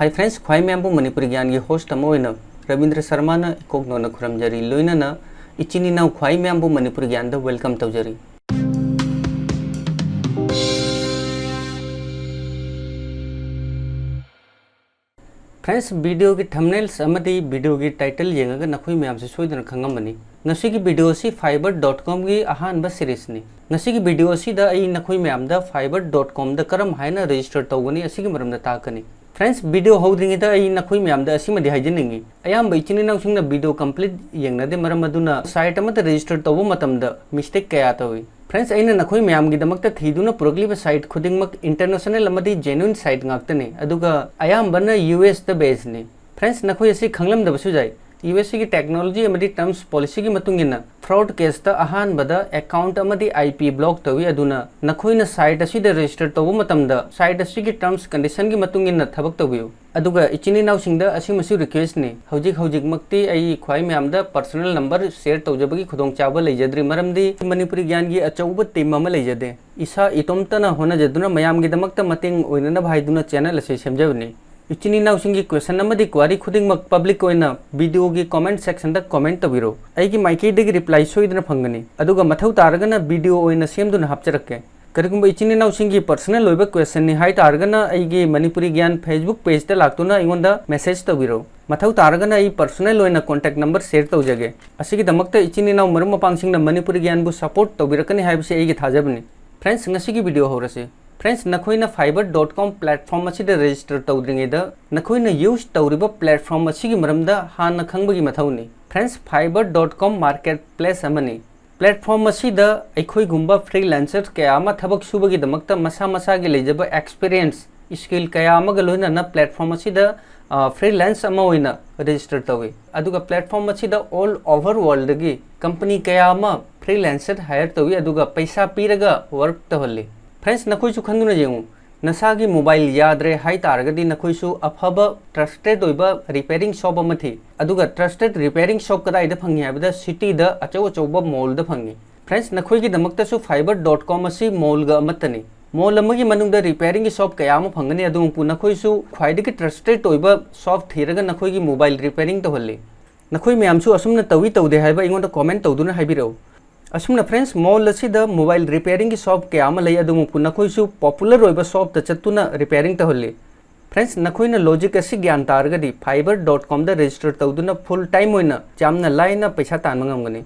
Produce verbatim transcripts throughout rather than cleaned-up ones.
Hi friends, ꯈ꯭ꯋꯥꯏ ꯃꯌꯥꯝꯕꯨ Manipuri ꯒ꯭ꯌꯥꯟꯒꯤ host ꯑꯃ ꯑꯣꯏꯅ ꯔꯕꯤꯟꯗ꯭ꯔ ꯁꯔꯃꯥꯅ ꯏꯀꯣꯛ ꯅꯧꯅ ꯈꯨꯔꯨꯝꯖꯔꯤ꯫ ꯂꯣꯏꯅꯅ ꯏꯆꯤꯟ ꯏꯅꯥꯎ ꯈ꯭ꯋꯥꯏ ꯃꯌꯥꯝꯕꯨ ꯃꯅꯤꯄꯨꯔꯤ ꯒ꯭ꯌꯥꯟꯗ welcome ꯇꯧꯖꯔꯤ꯫ Friends, videoꯒꯤ thumbnails ꯑꯃꯗꯤ videoꯒꯤ title ꯌꯦꯡꯉꯒ ꯅꯈꯣꯏ ꯃꯌꯥꯝꯁꯨ ꯁꯣꯏꯗꯅ ꯈꯪꯉꯝꯃꯅꯤ꯫ ꯉꯁꯤꯒꯤ video ꯑꯁꯤ Fiverr dot comꯒꯤ ꯑꯍꯥꯟꯕ seriesꯅꯤ꯫ ꯉꯁꯤꯒꯤ video ꯑꯁꯤꯗ ꯑꯩ ꯅꯈꯣꯏ ꯃꯌꯥꯝꯗ Fiverr dot comꯗ ꯀꯔꯝ ꯍꯥꯏꯅ register ꯇꯧꯒꯅꯤ ꯑꯁꯤꯒꯤ ꯃꯔꯝꯗ ꯇꯥꯛꯀꯅꯤ꯫ Friends, video ꯍꯧꯗ꯭ꯔꯤꯉꯩꯗ ꯑꯩ ꯅꯈꯣꯏ ꯃꯌꯥꯝꯗ ꯑꯁꯤꯃꯗꯤ ꯍꯥꯏꯖꯅꯤꯡꯉꯤ꯫ ꯑꯌꯥꯝꯕ ꯏꯆꯤꯟ ꯏꯅꯥꯎꯁꯤꯡꯅ video complete ꯌꯦꯡꯅꯗꯦ, ꯃꯔꯝ ꯑꯗꯨꯅ site ꯑꯃꯗ register ꯇꯧꯕ ꯃꯇꯝꯗ mistake ꯀꯌꯥ ꯇꯧꯏ꯫ Friends, ꯑꯩꯅ ꯅꯈꯣꯏ ꯃꯌꯥꯝꯒꯤꯗꯃꯛꯇ ꯊꯤꯗꯨꯅ ꯄꯨꯔꯛꯂꯤꯕ site ꯈꯨꯗꯤꯡꯃꯛ international ꯑꯃꯗꯤ genuine site ꯉꯥꯛꯇꯅꯤ, ꯑꯗꯨꯒ ꯑꯌꯥꯝꯕꯅ USꯇ basedꯅꯤ꯫ Friends, ꯅꯈꯣꯏ ꯑꯁꯤ ꯈꯪꯂꯝꯗꯕꯁꯨ ꯌꯥꯏ, USꯒꯤ technology ꯑꯃꯗꯤ terms policyꯒꯤ ꯃꯇꯨꯡ ꯏꯟꯅ fraud caseꯇ ꯑꯍꯥꯟꯕꯗ account ꯑꯃꯗꯤ IP block ꯇꯧꯏ꯫ ꯑꯗꯨꯅ ꯅꯈꯣꯏꯅ site ꯑꯁꯤꯗ register ꯇꯧꯕ ꯃꯇꯝꯗ site ꯑꯁꯤꯒꯤ terms conditionꯒꯤ ꯃꯇꯨꯡ ꯏꯟꯅ ꯊꯕꯛ ꯇꯧꯕꯤꯌꯨ꯫ ꯑꯗꯨꯒ ꯏꯆꯤꯟ ꯏꯅꯥꯎꯁꯤꯡꯗ ꯑꯁꯤꯃꯁꯨ requestꯅꯤ, ꯍꯧꯖꯤꯛ ꯍꯧꯖꯤꯛꯃꯛꯇꯤ ꯑꯩ ꯈ꯭ꯋꯥꯏ ꯃꯌꯥꯝꯗ personal number share ꯇꯧꯖꯕꯒꯤ ꯈꯨꯗꯣꯡꯆꯥꯕ ꯂꯩꯖꯗ꯭ꯔꯤ, ꯃꯔꯝꯗꯤ ꯃꯅꯤꯄꯨꯔꯤ ꯒ꯭ꯌꯥꯟꯒꯤ ꯑꯆꯧꯕ team ꯑꯃ ꯂꯩꯖꯗꯦ꯫ ꯏꯁꯥ ꯏꯇꯣꯝꯇꯅ ꯍꯣꯠꯅꯖꯗꯨꯅ ꯃꯌꯥꯝꯒꯤꯗꯃꯛꯇ ꯃꯇꯦꯡ ꯑꯣꯏꯅꯅꯕ ꯍꯥꯏꯗꯨꯅ channel ꯑꯁꯤ ꯁꯦꯝꯖꯕꯅꯤ꯫ ꯏꯆꯤꯟ ꯏꯅꯥꯎꯁꯤꯡꯒꯤ question ꯑꯃꯗꯤ query ꯈꯨꯗꯤꯡꯃꯛ public ꯑꯣꯏꯅ videoꯒꯤ comment sectionꯗ comment ꯇꯧꯕꯤꯔꯛꯎ꯫ ꯑꯩꯒꯤ ꯃꯥꯏꯀꯩꯗꯒꯤ reply ꯁꯣꯏꯗꯅ ꯐꯪꯒꯅꯤ, ꯑꯗꯨꯒ ꯃꯊꯧ ꯇꯥꯔꯒꯅ video ꯑꯣꯏꯅ ꯁꯦꯝꯗꯨꯅ ꯍꯥꯞꯆꯔꯛꯀꯦ꯫ ꯀꯔꯤꯒꯨꯝꯕ ꯏꯆꯤꯟ ꯏꯅꯥꯎꯁꯤꯡꯒꯤ personal ꯑꯣꯏꯕ questionꯅꯤ ꯍꯥꯏ ꯇꯥꯔꯒꯅ ꯑꯩꯒꯤ ꯃꯅꯤꯄꯨꯔꯤ ꯒ꯭ꯌꯥꯟ Facebook pageꯇ ꯂꯥꯛꯇꯨꯅ ꯑꯩꯉꯣꯟꯗ message ꯇꯧꯕꯤꯔꯛꯎ꯫ ꯃꯊꯧ ꯇꯥꯔꯒꯅ ꯑꯩ personal ꯑꯣꯏꯅ contact number share ꯇꯧꯖꯒꯦ꯫ ꯑꯁꯤꯒꯤꯗꯃꯛꯇ ꯏꯆꯤꯟ ꯏꯅꯥꯎ ꯃꯔꯨꯞ ꯃꯄꯥꯡꯁꯤꯡꯅ ꯃꯅꯤꯄꯨꯔꯤ ꯒ꯭ꯌꯥꯟꯕꯨ support ꯇꯧꯕꯤꯔꯛꯀꯅꯤ ꯍꯥꯏꯕꯁꯤ ꯑꯩꯒꯤ ꯊꯥꯖꯕꯅꯤ꯫ Friends, ꯉꯁꯤꯒꯤ video ꯍꯧꯔꯁꯤ꯫ Friends, ꯅꯈꯣꯏꯅ Fiverr dot com platform ꯑꯁꯤꯗ register ꯇꯧꯗ꯭ꯔꯤꯉꯩꯗ ꯅꯈꯣꯏꯅ use ꯇꯧꯔꯤꯕ platform ꯑꯁꯤꯒꯤ ꯃꯔꯝꯗ ꯍꯥꯟꯅ ꯈꯪꯕꯒꯤ ꯃꯊꯧꯅꯤ꯫ Friends, Fiverr dot com marketplace ꯑꯃꯅꯤ꯫ Platform ꯑꯁꯤꯗ ꯑꯩꯈꯣꯏꯒꯨꯝꯕ freelancer ꯀꯌꯥ ꯑꯃ ꯊꯕꯛ ꯁꯨꯕꯒꯤꯗꯃꯛꯇ ꯃꯁꯥ ꯃꯁꯥꯒꯤ ꯂꯩꯖꯕ experience, skill ꯀꯌꯥ ꯑꯃꯒ ꯂꯣꯏꯅꯅ platform ꯑꯁꯤꯗ, ꯑ, freelance ꯑꯃ ꯑꯣꯏꯅ register ꯇꯧꯏ꯫ ꯑꯗꯨꯒ platform ꯑꯁꯤꯗ all over worldꯗꯒꯤ company ꯀꯌꯥ ꯑꯃ freelancer hire ꯇꯧꯏ, ꯑꯗꯨꯒ ꯄꯩꯁꯥ ꯄꯤꯔꯒ work ꯇꯧꯍꯜꯂꯤ꯫ Friends, ꯅꯈꯣꯏꯁꯨ ꯈꯟꯗꯨꯅ ꯌꯦꯡꯉꯨ, ꯅꯁꯥꯒꯤ mobile ꯌꯥꯗ꯭ꯔꯦ ꯍꯥꯏ ꯇꯥꯔꯒꯗꯤ ꯅꯈꯣꯏꯁꯨ ꯑꯐꯕ trusted ꯑꯣꯏꯕ repairing shop ꯑꯃ ꯊꯤ꯫ ꯑꯗꯨꯒ trusted repairing shop ꯀꯗꯥꯏꯗ ꯐꯪꯉꯤ ꯍꯥꯏꯕꯗ cityꯗ ꯑꯆꯧ ꯑꯆꯧꯕ mallꯗ ꯐꯪꯉꯤ꯫ Friends, ꯅꯈꯣꯏꯒꯤꯗꯃꯛꯇꯁꯨ Fiverr dot com ꯑꯁꯤ mallꯒ ꯑꯃꯠꯇꯅꯤ꯫ ꯃꯣꯜ ꯑꯃꯒꯤ ꯃꯅꯨꯡꯗ ꯔꯤꯄꯦꯌꯔꯤꯡꯒꯤ ꯁꯣꯞ ꯀꯌꯥ ꯑꯃ ꯐꯪꯒꯅꯤ, ꯑꯗꯨꯃꯛꯄꯨ ꯅꯈꯣꯏꯁꯨ ꯈ꯭ꯋꯥꯏꯗꯒꯤ ꯇ꯭ꯔꯁꯇꯦꯗ ꯑꯣꯏꯕ ꯁꯣꯞ ꯊꯤꯔꯒ ꯅꯈꯣꯏꯒꯤ ꯃꯣꯕꯥꯏꯜ ꯔꯤꯄꯦꯌꯔꯤꯡ ꯇꯧꯍꯜꯂꯤ꯫ ꯅꯈꯣꯏ ꯃꯌꯥꯝꯁꯨ ꯑꯁꯨꯝꯅ ꯇꯧꯏ ꯇꯧꯗꯦ ꯍꯥꯏꯕ ꯑꯩꯉꯣꯟꯗ ꯀꯣꯃꯦꯟ ꯇꯧꯗꯨꯅ ꯍꯥꯏꯕꯤꯔꯛꯎ꯫ ꯑꯁꯨꯝꯅ ꯐ꯭ꯔꯦꯟꯁ, ꯃꯣꯜ ꯑꯁꯤꯗ ꯃꯣꯕꯥꯏꯜ ꯔꯤꯄꯦꯌꯔꯤꯡꯒꯤ ꯁꯣꯞ ꯀꯌꯥ ꯑꯃ ꯂꯩ, ꯑꯗꯨꯃꯛꯄꯨ ꯅꯈꯣꯏꯁꯨ ꯄꯣꯄꯨꯂꯔ ꯑꯣꯏꯕ ꯁꯣꯞꯇ ꯆꯠꯇꯨꯅ ꯔꯤꯄꯦꯌꯔꯤꯡ ꯇꯧꯍꯜꯂꯤ꯫ ꯐ꯭ꯔꯦꯟꯁ, ꯅꯈꯣꯏꯅ ꯂꯣꯖꯤꯛ ꯑꯁꯤ ꯒ꯭ꯌꯥꯟ ꯇꯥꯔꯒꯗꯤ ꯐꯥꯏꯕꯔ ꯗꯣꯠ ꯀꯣꯝꯗ ꯔꯦꯖꯤꯁꯇꯔ ꯇꯧꯗꯨꯅ ꯐꯨꯜ ꯇꯥꯏꯝ ꯑꯣꯏꯅ ꯌꯥꯝꯅ ꯂꯥꯏꯅ ꯄꯩꯁꯥ ꯇꯥꯟꯕ ꯉꯝꯒꯅꯤ꯫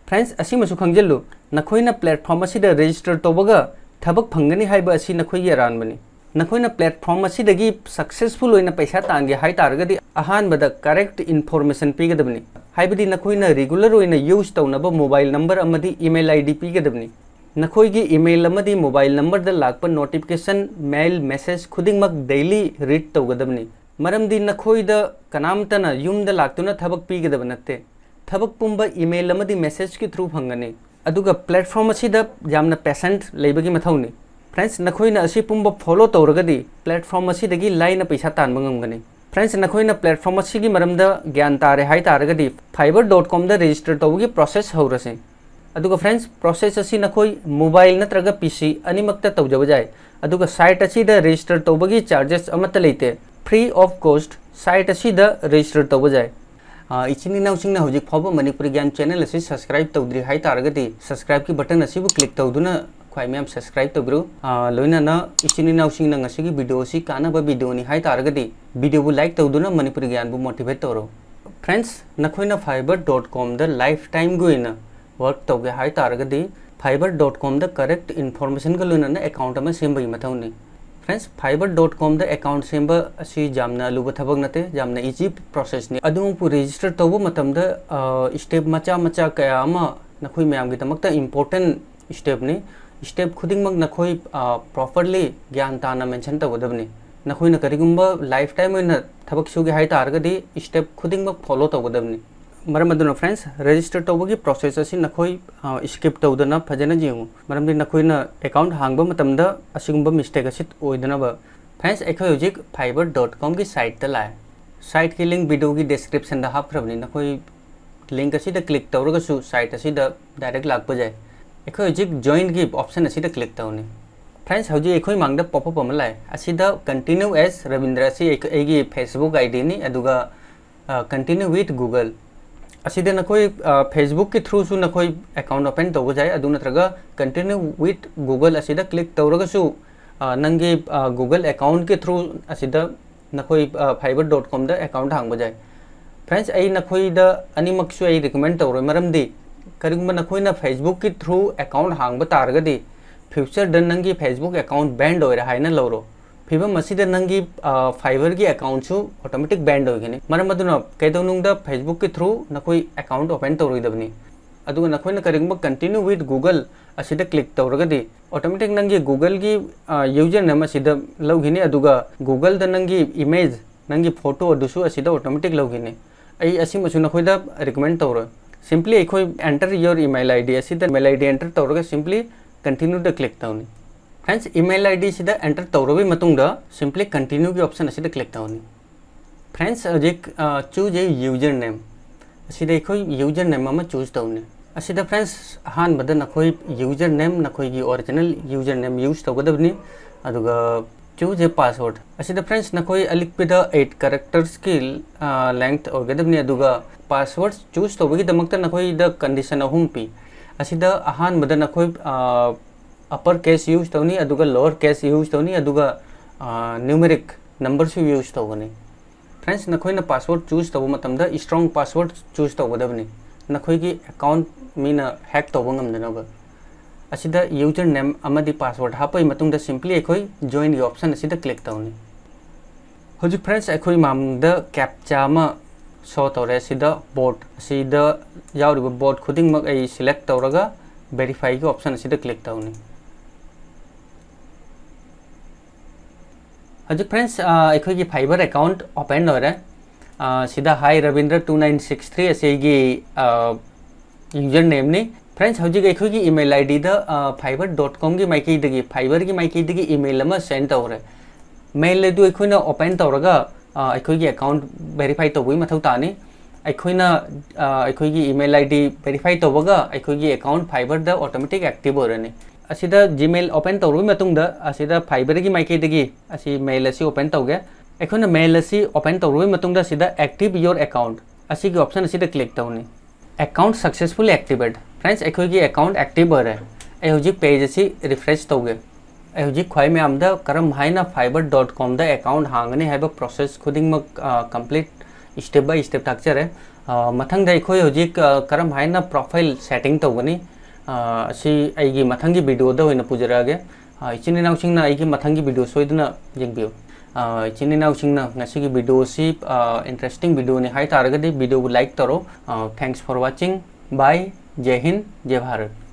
ꯐ꯭ꯔꯦꯟꯁ, ꯑꯁꯤꯃꯁꯨ ꯈꯪꯖꯤꯜꯂꯨ, ꯅꯈꯣꯏꯅ ꯄ꯭ꯂꯦꯠꯐꯣꯝ ꯑꯁꯤꯗ ꯔꯦꯖꯤꯁꯇꯔ ꯇꯧꯕꯒ ꯊꯕꯛ ꯐꯪꯒꯅꯤ ꯍꯥꯏꯕ ꯑꯁꯤ ꯅꯈꯣꯏꯒꯤ ꯑꯔꯥꯟꯕꯅꯤ꯫ ꯅꯈꯣꯏꯅ ꯄ꯭ꯂꯦꯠꯐꯣꯝ ꯑꯁꯤꯗꯒꯤ ꯁꯛꯁꯦꯁꯐꯨꯜ ꯑꯣꯏꯅ ꯄꯩꯁꯥ ꯇꯥꯟꯒꯦ ꯍꯥꯏ ꯇꯥꯔꯒꯗꯤ ꯑꯍꯥꯟꯕꯗ ꯀꯔꯦꯛꯠ ꯏꯟꯐꯣꯔꯃꯦꯁꯟ ꯄꯤꯒꯗꯕꯅꯤ, ꯍꯥꯏꯕꯗꯤ ꯅꯈꯣꯏꯅ ꯔꯤꯒꯨꯂꯔ ꯑꯣꯏꯅ ꯌꯨꯁ ꯇꯧꯅꯕ ꯃꯣꯕꯥꯏꯜ ꯅꯝꯕꯔ ꯑꯃꯗꯤ ꯏꯃꯦꯜ ꯑꯥꯏ ꯗꯤ ꯄꯤꯒꯗꯕꯅꯤ꯫ ꯅꯈꯣꯏꯒꯤ ꯏꯃꯦꯜ ꯑꯃꯗꯤ ꯃꯣꯕꯥꯏꯜ ꯅꯝꯕꯔꯗ ꯂꯥꯛꯄ ꯅꯣꯇꯤꯐꯤꯀꯦꯁꯟ, ꯃꯦꯜ, ꯃꯦꯁꯦꯖ ꯈꯨꯗꯤꯡꯃꯛ ꯗꯦꯂꯤ ꯔꯤꯗ ꯇꯧꯒꯗꯕꯅꯤ, ꯃꯔꯝꯗꯤ ꯅꯈꯣꯏꯗ ꯀꯅꯥꯝꯇꯅ ꯌꯨꯝꯗ ꯂꯥꯛꯇꯨꯅ ꯊꯕꯛ ꯄꯤꯒꯗꯕ ꯅꯠꯇꯦ꯫ ꯊꯕꯛ ꯄꯨꯝꯕ ꯏꯃꯦꯜ ꯑꯃꯗꯤ ꯃꯦꯁꯦꯖꯀꯤ ꯊ꯭ꯔꯨ ꯐꯪꯒꯅꯤ꯫ ꯑꯗꯨꯒ ꯄ꯭ꯂꯦꯠꯐꯣꯝ ꯑꯁꯤꯗ ꯌꯥꯝꯅ ꯄꯦꯁꯦꯟꯁ ꯂꯩꯕꯒꯤ ꯃꯊꯧꯅꯤ꯫ ꯐ꯭ꯔꯦꯟꯁ, ꯅꯈꯣꯏꯅ ꯑꯁꯤ ꯄꯨꯝꯕ ꯐꯣꯂꯣ ꯇꯧꯔꯒꯗꯤ ꯄ꯭ꯂꯦꯠꯐꯣꯝ ꯑꯁꯤꯗꯒꯤ ꯂꯥꯏꯅ ꯄꯩꯁꯥ ꯇꯥꯟꯕ ꯉꯝꯒꯅꯤ꯫ ꯐ꯭ꯔꯦꯟꯁ, ꯅꯈꯣꯏꯅ ꯄ꯭ꯂꯦꯠꯐꯣꯝ ꯑꯁꯤꯒꯤ ꯃꯔꯝꯗ ꯒ꯭ꯌꯥꯟ ꯇꯥꯔꯦ ꯍꯥꯏ ꯇꯥꯔꯒꯗꯤ ꯐꯥꯏꯕꯔ ꯗꯣꯠ ꯀꯣꯝꯗ ꯔꯦꯖꯤꯁꯇꯔ ꯇꯧꯕꯒꯤ ꯄ꯭ꯔꯣꯁꯦꯁ ꯍꯧꯔꯁꯤ꯫ ꯑꯗꯨꯒ ꯐ꯭ꯔꯦꯟꯁ, ꯄ꯭ꯔꯣꯁꯦꯁ ꯑꯁꯤ ꯅꯈꯣꯏ ꯃꯣꯕꯥꯏꯜ ꯅꯠꯇ꯭ꯔꯒ ꯄꯤ ꯁꯤ ꯑꯅꯤꯃꯛꯇ ꯇꯧꯖꯕ ꯌꯥꯏ꯫ ꯑꯗꯨꯒ ꯁꯥꯏꯠ ꯑꯁꯤꯗ ꯔꯦꯖꯤꯁꯇꯔ ꯇꯧꯕꯒꯤ ꯆꯥꯔꯖꯦꯁ ꯑꯃꯠꯇ ꯂꯩꯇꯦ, ꯐ꯭ꯔꯤ ꯑꯣꯐ ꯀꯣꯁꯠ ꯁꯥꯏꯠ ꯑꯁꯤꯗ ꯔꯦꯖꯤꯁꯇꯔ ꯇꯧꯕ ꯌꯥꯏ꯫ ꯑ, ꯏꯆꯤꯟ ꯏꯅꯥꯎꯁꯤꯡꯅ ꯍꯧꯖꯤꯛ ꯐꯥꯎꯕ ꯃꯅꯤꯄꯨꯔꯤ ꯒ꯭ꯌꯥꯟ ꯆꯦꯅꯦꯜ ꯑꯁꯤ ꯁꯕꯁꯀ꯭ꯔꯥꯏꯕ ꯇꯧꯗ꯭ꯔꯤ ꯍꯥꯏ ꯇꯥꯔꯒꯗꯤ ꯁꯕꯁꯀ꯭ꯔꯥꯏꯕꯀꯤ ꯕꯇꯟ ꯑꯁꯤꯕꯨ ꯀ꯭ꯂꯤꯛ ꯇꯧꯗꯨꯅ ꯈ꯭ꯋꯥꯏ ꯃꯌꯥꯝ ꯁꯕꯁꯀ꯭ꯔꯥꯏꯕ ꯇꯧꯕꯤꯔꯨ꯫ ꯑ, ꯂꯣꯏꯅꯅ ꯏꯆꯤꯟ ꯏꯅꯥꯎꯁꯤꯡꯅ ꯉꯁꯤꯒꯤ ꯚꯤꯗꯤꯑꯣ ꯑꯁꯤ ꯀꯥꯟꯅꯕ ꯚꯤꯗꯤꯑꯣꯅꯤ ꯍꯥꯏ ꯇꯥꯔꯒꯗꯤ ꯚꯤꯗꯤꯑꯣꯕꯨ ꯂꯥꯏꯛ ꯇꯧꯗꯨꯅ ꯃꯅꯤꯄꯨꯔꯤ ꯒ꯭ꯌꯥꯟꯕꯨ ꯃꯣꯇꯤꯚꯦꯠ ꯇꯧꯔꯣ꯫ ꯐ꯭ꯔꯦꯟꯁ, ꯅꯈꯣꯏꯅ ꯐꯥꯏꯕꯔ ꯗꯣꯠ ꯀꯣꯝꯗ ꯂꯥꯏꯐ ꯇꯥꯏꯝꯒꯤ ꯑꯣꯏꯅ ꯋꯔꯛ ꯇꯧꯒꯦ ꯍꯥꯏ ꯇꯥꯔꯒꯗꯤ ꯐꯥꯏꯕꯔ ꯗꯣꯠ ꯀꯣꯝꯗ ꯀꯔꯦꯛꯠ ꯏꯟꯐꯣꯔꯃꯦꯁꯟꯒ ꯂꯣꯏꯅꯅ ꯑꯦꯀꯥꯎꯟꯠ ꯑꯃ ꯁꯦꯝꯕꯒꯤ ꯃꯊꯧꯅꯤ꯫ ꯐ꯭ꯔꯦꯟꯁ, ꯐꯥꯏꯕꯔ ꯗꯣꯠ ꯀꯣꯝꯗ ꯑꯦꯀꯥꯎꯟꯠ ꯁꯦꯝꯕ ꯑꯁꯤ ꯌꯥꯝꯅ ꯑꯂꯨꯕ ꯊꯕꯛ ꯅꯠꯇꯦ, ꯌꯥꯝꯅ ꯏꯖꯤ ꯄ꯭ꯔꯣꯁꯦꯁꯅꯤ꯫ ꯑꯗꯨꯃꯛꯄꯨ ꯔꯦꯖꯤꯁꯇꯔ ꯇꯧꯕ ꯃꯇꯝꯗ, ꯑ, ꯁ꯭ꯇꯦꯞ ꯃꯆꯥ ꯃꯆꯥ ꯀꯌꯥ ꯑꯃ ꯅꯈꯣꯏ ꯃꯌꯥꯝꯒꯤꯗꯃꯛꯇ ꯏꯝꯄꯣꯔꯇꯦꯟꯠ ꯁ꯭ꯇꯦꯞꯅꯤ꯫ ꯁ꯭ꯇꯦꯞ ꯈꯨꯗꯤꯡꯃꯛ ꯅꯈꯣꯏ, ꯑ, ꯄ꯭ꯔꯣꯄꯔꯂꯤ ꯒ꯭ꯌꯥꯟ ꯇꯥꯅ ꯃꯦꯟꯁꯟ ꯇꯧꯒꯗꯕꯅꯤ꯫ ꯅꯈꯣꯏꯅ ꯀꯔꯤꯒꯨꯝꯕ ꯂꯥꯏꯐ ꯇꯥꯏꯝ ꯑꯣꯏꯅ ꯊꯕꯛ ꯁꯨꯒꯦ ꯍꯥꯏ ꯇꯥꯔꯒꯗꯤ ꯁ꯭ꯇꯦꯞ ꯈꯨꯗꯤꯡꯃꯛ ꯐꯣꯂꯣ ꯇꯧꯒꯗꯕꯅꯤ꯫ ꯃꯔꯝ ꯑꯗꯨꯅ ꯐ꯭ꯔꯦꯟꯁ, ꯔꯦꯖꯤꯁꯇꯔ ꯇꯧꯕꯒꯤ ꯄ꯭ꯔꯣꯁꯦꯁ ꯑꯁꯤ ꯅꯈꯣꯏ, ꯑ, ꯁ꯭ꯀꯤꯞ ꯇꯧꯗꯅ ꯐꯖꯅ ꯌꯦꯡꯉꯨ, ꯃꯔꯝꯗꯤ ꯅꯈꯣꯏꯅ ꯑꯦꯀꯥꯎꯟꯠ ꯍꯥꯡꯕ ꯃꯇꯝꯗ ꯑꯁꯤꯒꯨꯝꯕ ꯃꯤꯁꯇꯦꯛ ꯑꯁꯤ ꯑꯣꯏꯗꯅꯕ꯫ ꯐ꯭ꯔꯦꯟꯁ, ꯑꯩꯈꯣꯏ ꯍꯧꯖꯤꯛ ꯐꯥꯏꯕꯔ ꯗꯣꯠ ꯀꯣꯝꯒꯤ ꯁꯥꯏꯠꯇ ꯂꯥꯛꯑꯦ꯫ ꯁꯥꯏꯠꯀꯤ ꯂꯤꯡꯛ ꯚꯤꯗꯤꯑꯣꯒꯤ ꯗꯤꯁꯀ꯭ꯔꯤꯞꯁꯟꯗ ꯍꯥꯞꯈ꯭ꯔꯕꯅꯤ, ꯅꯈꯣꯏ ꯂꯤꯡꯛ ꯑꯁꯤꯗ ꯀ꯭ꯂꯤꯛ ꯇꯧꯔꯒꯁꯨ ꯁꯥꯏꯠ ꯑꯁꯤꯗ ꯗꯥꯏꯔꯦꯛ ꯂꯥꯛꯄ ꯌꯥꯏ꯫ ꯑꯩꯈꯣꯏ ꯍꯧꯖꯤꯛ ꯖꯣꯏꯟꯒꯤ ꯑꯣꯞꯁꯟ ꯑꯁꯤꯗ ꯀ꯭ꯂꯤꯛ ꯇꯧꯅꯤ꯫ Friends, ꯍꯧꯖꯤꯛ ꯑꯩꯈꯣꯏ ꯃꯥꯡꯗ pop up ꯑꯃ ꯂꯥꯛꯑꯦ꯫ ꯑꯁꯤꯗ "Continue as Ravindra" ꯑꯁꯤ ꯑꯩꯈꯣꯏ, ꯑꯩꯒꯤ Facebook ID ꯅꯤ, ꯑꯗꯨꯒ "Continue with Google" ꯑꯁꯤꯗ ꯅꯈꯣꯏ Facebook ꯀꯤ through ꯁꯨ ꯅꯈꯣꯏ account open ꯇꯧꯕ ꯌꯥꯏ, ꯑꯗꯨ ꯅꯠꯇ꯭ꯔꯒ "Continue with Google" ꯑꯁꯤꯗ click ꯇꯧꯔꯒꯁꯨ ꯅꯪꯒꯤ Google account ꯀꯤ through ꯑꯁꯤꯗ ꯅꯈꯣꯏ Fiverr dot com ꯗ account ꯍꯥꯡꯕ ꯌꯥꯏ꯫ Friends, ꯑꯩ ꯅꯈꯣꯏꯗ ꯑꯅꯤꯃꯛꯁꯨ ꯑꯩ recommend ꯇꯧꯔꯣꯏ, ꯃꯔꯝꯗꯤ ꯀꯔꯤꯒꯨꯝꯕ ꯅꯈꯣꯏꯅ Facebook ꯀꯤ through account ꯍꯥꯡꯕ ꯇꯥꯔꯒꯗꯤ future ꯗ ꯅꯪꯒꯤ Facebook account banned ꯑꯣꯏꯔꯦ ꯍꯥꯏꯅ ꯂꯧꯔꯣ꯫ ꯐꯤꯕꯝ ꯑꯁꯤꯗ ꯅꯪꯒꯤ Fiverr ꯒꯤ account ꯁꯨ automatic banned ꯑꯣꯏꯒꯅꯤ꯫ ꯃꯔꯝ ꯑꯗꯨꯅ ꯀꯩꯗꯧꯅꯨꯡꯗ Facebook ꯀꯤ through ꯅꯈꯣꯏ account open ꯇꯧꯔꯣꯏꯗꯕꯅꯤ꯫ ꯑꯗꯨꯒ ꯅꯈꯣꯏꯅ ꯀꯔꯤꯒꯨꯝꯕ "Continue with Google" ꯑꯁꯤꯗ click ꯇꯧꯔꯒꯗꯤ automatic ꯅꯪꯒꯤ Google ꯒꯤ username ꯑꯁꯤꯗ ꯂꯧꯈꯤꯅꯤ, ꯑꯗꯨꯒ Google ꯗ ꯅꯪꯒꯤ image, ꯅꯪꯒꯤ photo ꯑꯗꯨꯁꯨ ꯑꯁꯤꯗ automatic ꯂꯧꯈꯤꯅꯤ꯫ ꯑꯩ ꯑꯁꯤꯃꯁꯨ ꯅꯈꯣꯏꯗ recommend ꯇꯧꯔꯣꯏ꯫ Simply ꯑꯩꯈꯣꯏ "Enter your email ID" ꯑꯁꯤꯗ email ID enter ꯇꯧꯔꯒ simply "Continue" ꯗ click ꯇꯧꯅꯤ꯫ Friends, email ID ꯁꯤꯗ enter ꯇꯧꯔꯕ ꯃꯇꯨꯡꯗ simply "Continue" ꯒꯤ option ꯑꯁꯤꯗ click ꯇꯧꯅꯤ꯫ Friends, ꯍꯧꯖꯤꯛ "Choose a username" ꯑꯁꯤꯗ ꯑꯩꯈꯣꯏ username ꯑꯃ choose ꯇꯧꯅꯤ꯫ ꯑꯁꯤꯗ friends, ꯑꯍꯥꯟꯕꯗ ꯅꯈꯣꯏ username, ꯅꯈꯣꯏꯒꯤ original username use ꯇꯧꯒꯗꯕꯅꯤ꯫ ꯑꯗꯨꯒ "Choose a password" ꯑꯁꯤꯗ friends, ꯅꯈꯣꯏ ꯑꯂꯤꯛꯄꯗ eight characters ꯀꯤ length ꯑꯣꯏꯒꯗꯕꯅꯤ꯫ ꯑꯗꯨꯒ password choose ꯇꯧꯕꯒꯤꯗꯃꯛꯇ ꯅꯈꯣꯏꯗ condition ꯑꯍꯨꯝ ꯄꯤ꯫ ꯑꯁꯤꯗ ꯑꯍꯥꯟꯕꯗ ꯅꯈꯣꯏ upper case use ꯇꯧꯅꯤ, ꯑꯗꯨꯒ lower case use ꯇꯧꯅꯤ, ꯑꯗꯨꯒ numeric number ꯁꯨ use ꯇꯧꯒꯅꯤ꯫ Friends, ꯅꯈꯣꯏꯅ password choose ꯇꯧꯕ ꯃꯇꯝꯗ strong password choose ꯇꯧꯒꯗꯕꯅꯤ, ꯅꯈꯣꯏꯒꯤ account ꯃꯤꯅ hack ꯇꯧꯕ ꯉꯝꯗꯅꯕ꯫ ꯑꯁꯤꯗ username ꯑꯃꯗꯤ password ꯍꯥꯞꯄꯒꯤ ꯃꯇꯨꯡꯗ simply ꯑꯩꯈꯣꯏ "Join" ꯒꯤ option ꯑꯁꯤꯗ click ꯇꯧꯅꯤ꯫ ꯍꯧꯖꯤꯛ friends, ꯑꯩꯈꯣꯏ ꯃꯥꯡꯗ captcha ꯑꯃ show ꯇꯧꯔꯦ꯫ ꯑꯁꯤꯗ board, ꯑꯁꯤꯗ ꯌꯥꯎꯔꯤꯕ board ꯈꯨꯗꯤꯡꯃꯛ ꯑꯩ select ꯇꯧꯔꯒ verify ꯒꯤ option ꯑꯁꯤꯗ click ꯇꯧꯅꯤ꯫ ꯍꯧꯖꯤꯛ friends, ꯑꯩꯈꯣꯏꯒꯤ Fiverr account open ꯑꯣꯏꯔꯦ꯫ ꯁꯤꯗ "Hi Ravindra two nine six three" ꯑꯁꯤꯒꯤ username ꯅꯤ꯫ Friends, ꯍꯧꯖꯤꯛ ꯑꯩꯈꯣꯏꯒꯤ email ID ꯗ Fiverr dot com ꯒꯤ ꯃꯥꯏꯀꯩꯗꯒꯤ, Fiverr ꯒꯤ ꯃꯥꯏꯀꯩꯗꯒꯤ email ꯑꯃ send ꯇꯧꯔꯦ꯫ Mail ꯑꯗꯨ ꯑꯩꯈꯣꯏꯅ open ꯇꯧꯔꯒ ꯑꯩꯈꯣꯏꯒꯤ account verify ꯇꯧꯕꯒꯤ ꯃꯊꯧ ꯇꯥꯅꯤ꯫ ꯑꯩꯈꯣꯏꯅ ꯑꯩꯈꯣꯏꯒꯤ email ID verify ꯇꯧꯕꯒ ꯑꯩꯈꯣꯏꯒꯤ account Fiverr ꯗ automatic active ꯑꯣꯏꯔꯅꯤ꯫ ꯑꯁꯤꯗ Gmail open ꯇꯧꯔꯕ ꯃꯇꯨꯡꯗ ꯑꯁꯤꯗ Fiverr ꯒꯤ ꯃꯥꯏꯀꯩꯗꯒꯤ ꯑꯁꯤ mail ꯑꯁꯤ open ꯇꯧꯒꯦ꯫ ꯑꯩꯈꯣꯏꯅ mail ꯑꯁꯤ open ꯇꯧꯔꯕ ꯃꯇꯨꯡꯗ ꯑꯁꯤꯗ Active Your Account ꯑꯁꯤꯒꯤ option ꯑꯁꯤꯗ click ꯇꯧꯅꯤ꯫ Account successfully activated꯫ Friends, ꯑꯩꯈꯣꯏꯒꯤ account active ꯑꯣꯏꯔꯦ꯫ ꯑꯩ ꯍꯧꯖꯤꯛ page ꯑꯁꯤ refresh ꯇꯧꯒꯦ꯫ ꯑꯩ ꯍꯧꯖꯤꯛ ꯈ꯭ꯋꯥꯏ ꯃꯌꯥꯝꯗ ꯀꯔꯝ ꯍꯥꯏꯅ Fiverr dot com ꯗ account ꯍꯥꯡꯒꯅꯤ ꯍꯥꯏꯕ process ꯈꯨꯗꯤꯡꯃꯛ, ꯑ, complete step by step ꯇꯥꯛꯆꯔꯦ꯫ ꯑ, ꯃꯊꯪꯗ ꯑꯩꯈꯣꯏ ꯍꯧꯖꯤꯛ, ꯑ, ꯀꯔꯝ ꯍꯥꯏꯅ profile setting ꯇꯧꯒꯅꯤ, ꯑ, ꯑꯁꯤ ꯑꯩꯒꯤ ꯃꯊꯪꯒꯤ video ꯗ ꯑꯣꯏꯅ ꯄꯨꯖꯔꯛꯑꯒꯦ꯫ ꯑ, ꯏꯆꯤꯟ ꯏꯅꯥꯎꯁꯤꯡꯅ ꯑꯩꯒꯤ ꯃꯊꯪꯒꯤ video ꯁꯣꯏꯗꯅ ꯌꯦꯡꯕꯤꯌꯨ꯫ ꯑ, ꯏꯆꯤꯟ ꯏꯅꯥꯎꯁꯤꯡꯅ ꯉꯁꯤꯒꯤ video ꯑꯁꯤ, ꯑ, interesting video ꯅꯤ ꯍꯥꯏ ꯇꯥꯔꯒꯗꯤ video ꯕꯨ like ꯇꯧꯔꯣ꯫ ꯑ, thanks for watching꯫ Bye꯫ Jai Hind, Jai Bharat.